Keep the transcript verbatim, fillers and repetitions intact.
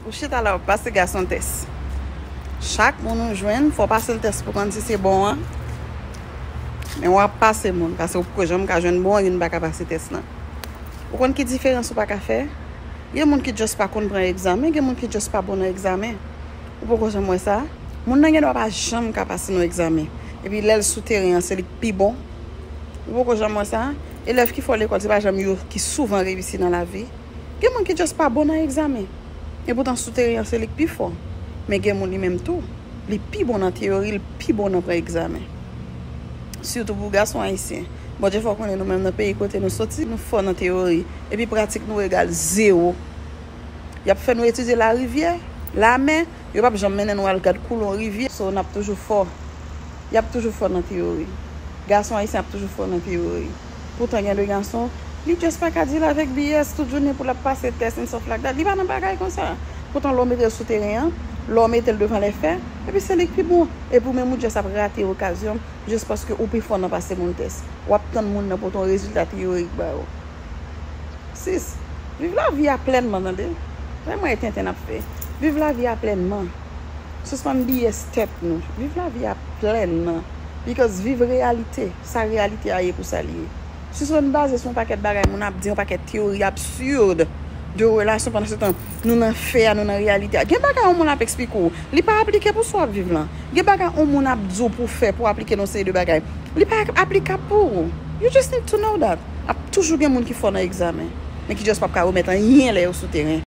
Ou chita la, w ap pase gason tès. Chak moun ou jwenn, fò w pase l tès pou konn si se bon an. Men w ap pase moun, paske ou poko janm ka jwenn bon youn pa ka pase tès lan. Ou konn ki diferans ou pa ka fè? Gen moun ki just pa konn pran egzamen, gen moun ki just pa bon nan egzamen. Ou poko janm wè sa? Moun nan gen dwa pa janm ka pase nan egzamen. Epi lè l sou teren an, se li k pi bon. Ou poko janm wè sa? Elèv ki fò lekòl, se pa janm yo ki souvan reyisi nan lavi. Gen moun ki just pa bon nan egzamen. Epoutan sou teren an se li k pi fò. Men gen moun li menm tou, li pi bon nan teyori, li pi bon nan pran egzamen. Sitou pou gason ayisyen. Bondye fè w konnen nou menm nan peyi kote nou soti, nou fò nan teyori. Epi pratik nou egal zewo. Y ap fè nou etidye larivyè, lamè, yo p ap janm mennen nou al gad koulon rivyè. So, n ap toujou fò. Y ap toujou fò nan teyori. Gason ayisyen ap toujou fò nan teyori. Poutan gen de gason, li just pa ka deal avèk B S tout jounen pou l ap pase tès and stuff like that. Li pa nan bagay konsa. Poutan lè w mete l sou teren an, lè w mete l devan lè fè, epi se li k pi bon. Epi ou menm ou just ap rate okazyon, just paske ou pi fò nan pase moun tès. W ap tann moun nan pote yon rezilta teyorik ba ou. Sis, viv lavi a plènman, tande. Vrèman e tenten n ap fè. Viv lavi a plènman. Sispann B S tèt nou. Viv lavi a plènman. Because viv reyalite, sa reyalite a ye pou sa l ye. Sispann baze sou yon pakèt bagay moun ap di, yon pakèt teyori absurde de relasyon, pandan se tan nou nan fè a, nou nan reyalite a. Gen bagay yon moun ap eksplike w, li pa aplike pou sa w ap viv lan. Gen bagay yon moun ap di w pou w fè, pou w aplike nan yon seri de bagay, li pa aplikab pou ou. You just need to know that. Ap toujou gen moun ki fò nan egzamen, men ki just p ap ka remèt anyen lè yo sou teren.